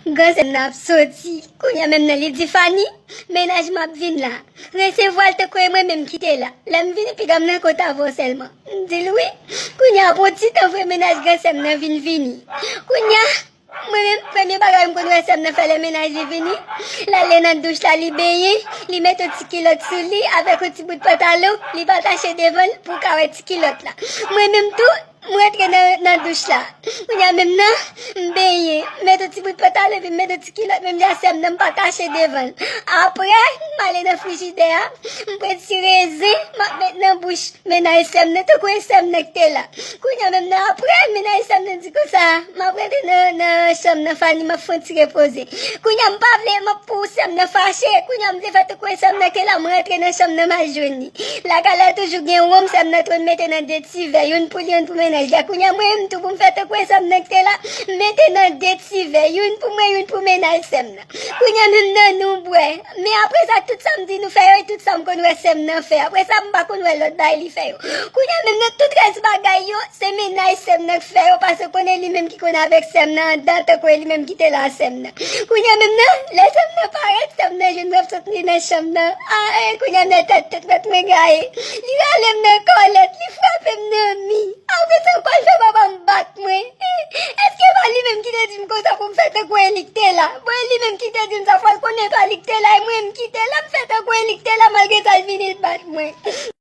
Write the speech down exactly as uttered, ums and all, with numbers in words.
Gran sè m nan ap soti. Kounye a menm nan li di Fanny, mennaj m ap vin la. Resevwa l tankou e mwen menm ki te la. Lè m vini piga m nan kot avè w sèlman. M di l wi. Kounye a pou ti tan vre mennaj gran sè m nan vin vini. Kounye a mwen menm premye bagay m konn wè sè m nan fè lè mennaj li vini. L ale nan douch la li benyen, li mete yon ti kilòt sou li avèk yon ti bout pantalon, li pa tache devan l pou w ka wè ti kilòt la. Mwen menm tou, m rantre nan, nan douch la. Kounye a menm nan, m benyen, m mete yon ti bout pantalon epi m mete yon ti kilòt, menm jan sè m nan m pa tache devan l. Apre, m ale nan frijidè a, m pran ti rezen, m ap met nan bouch mennaj sè m nan, tankou e sè m nan ki te la. Kounye a menm nan apre, mennaj sè m nan di konsa, m ap rantre nan, nan chanm nan Fanny, m ap fè yon ti repoze. Kounye a m pa vle, m ap pou sè m nan fache. Kounye a m te fè tankou e sè m nan ki te la, m rantre nan chanm nan, m al jwenn li. Lakay la toujou gen wonm, sè m nan tou, m mete nan de ti vè, youn pou li, youn pou mennaj la. Kounye a mwen menm tou pou m fè tankou e sè m nan ki te la, m mete nan de ti vè, youn pou mwen, youn pou mennaj sè m nan. Kounye a menm nan nou bwè. Men apre sa, tout sa m di nou fè yo, e tout sa m konn wè sè m nan fè. Apre sa, m pa konn wè lòt bagay li fè yo. Kounye a menm nan tout rès bagay yo, se mennaj sè m nan k fè yo, paske konnen li menm ki konn avèk sè m nan anndan, tankou e li menm ki te la sè m nan. Kounye a menm nan, lè sè m nan parèt, sè m nan jwenn m ap sot li nan chanm nan. A, e, kounye a m nan tèt tout mèt mwen gaye. Li rale m nan kòlèt, li frape m nan mi. Apre sa, ankò l fè papa m bat mwen. Èske pa li menm ki te di m konsa pou m fè tankou e li k te la? Bon, e li menm ki te di m sa, fò l konnen pa li k te la, e mwen menm ki te la, m fè tankou e li k te la, malgre sa l vini l bat mwen.